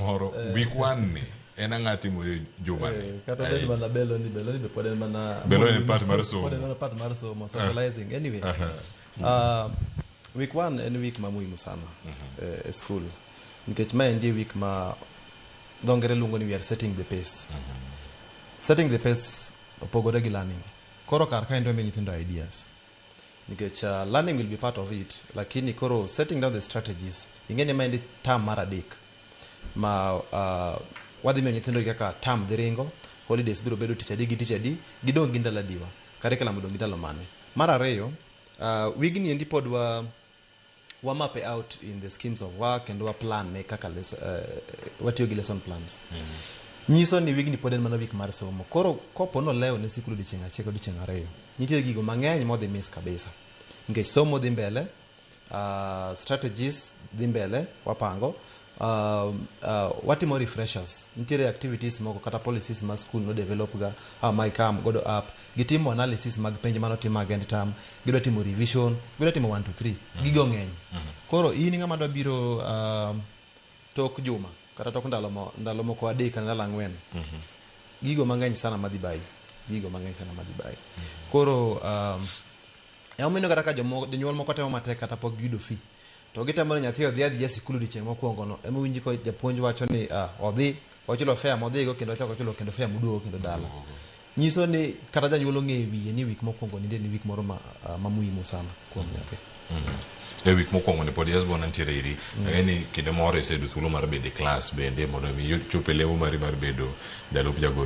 moro week one ni en ang'a timo e juma ni. Kata bed mana Beloni, Beloni be pod en mana Beloni en part mar somo. Pod en mana part mar somo, socializing. Anyway, week one en week ma muhimu sana e school. Nikech ma en week ma dho ngere luongo ni we are setting the pace. Setting the pace opogore gi learning. Koro kar kae ndo miyo nyithindo ideas. Nikech learning will be part of it, lakini koro setting down the strategies, ing'e ni maendi term mar adek ma wadhi miyo nyithindo kaka term dhi ringo, holidays biro bedo tich adi gi tich adi, gidong' gi ndalo adiwa, curriculum odong' gi ndalo mane. Mar ariyo, wigni endi pod wa map out in the schemes of work kendo wa plan ne kaka watiyo gi lesson plans. Nyiso ni wigni pod en mana week mar somo. Koro kopo nolewo ne sikul odiochieng' achiel odiochieng' ariyo, nitie gigo mang'eny modhi miss kabisa. Nikech somo dhi mbele, strategies dhi mbele, wapango, watimo refreshers. Nitiere activities moko kata policies ma school no develop ga, ma ikam godo up. Gitimo analysis mag penj manotim mag end term, gidwa timo revision, gidwa timo 1 2 3. Gigo ng'eny. Koro in ng'ama dwa biro tok juma kata tok ndalo moko 3 kata ndalo 4. Gigo mang'eny sana madhi bayi. Gigo mang'eny sana madhi bayi. Koro emomiyo kata ka jonyuol moko temo matek kata pok giyudo fee, to gitemo ni nyathi odhi adhiya sikul odiochieng' mokwongo no. Ema winji ko japuonj wacho ni odhi ochulo fare modhigo kendo ochako ochulo kendo fare moduogo kendo dala. Nyiso ni kata janyuol ong'eyo wiye ni week mokwongo nitie ni week moro ma muhimu sana kuom nyathi. E week mokwongo ni pod Yasbona nitiere iri. Ang'e ni kinde moro iseyudo thuolo mar bedo e klas bende mondo mi chop e lemo mari mar bedo jalup jagoro.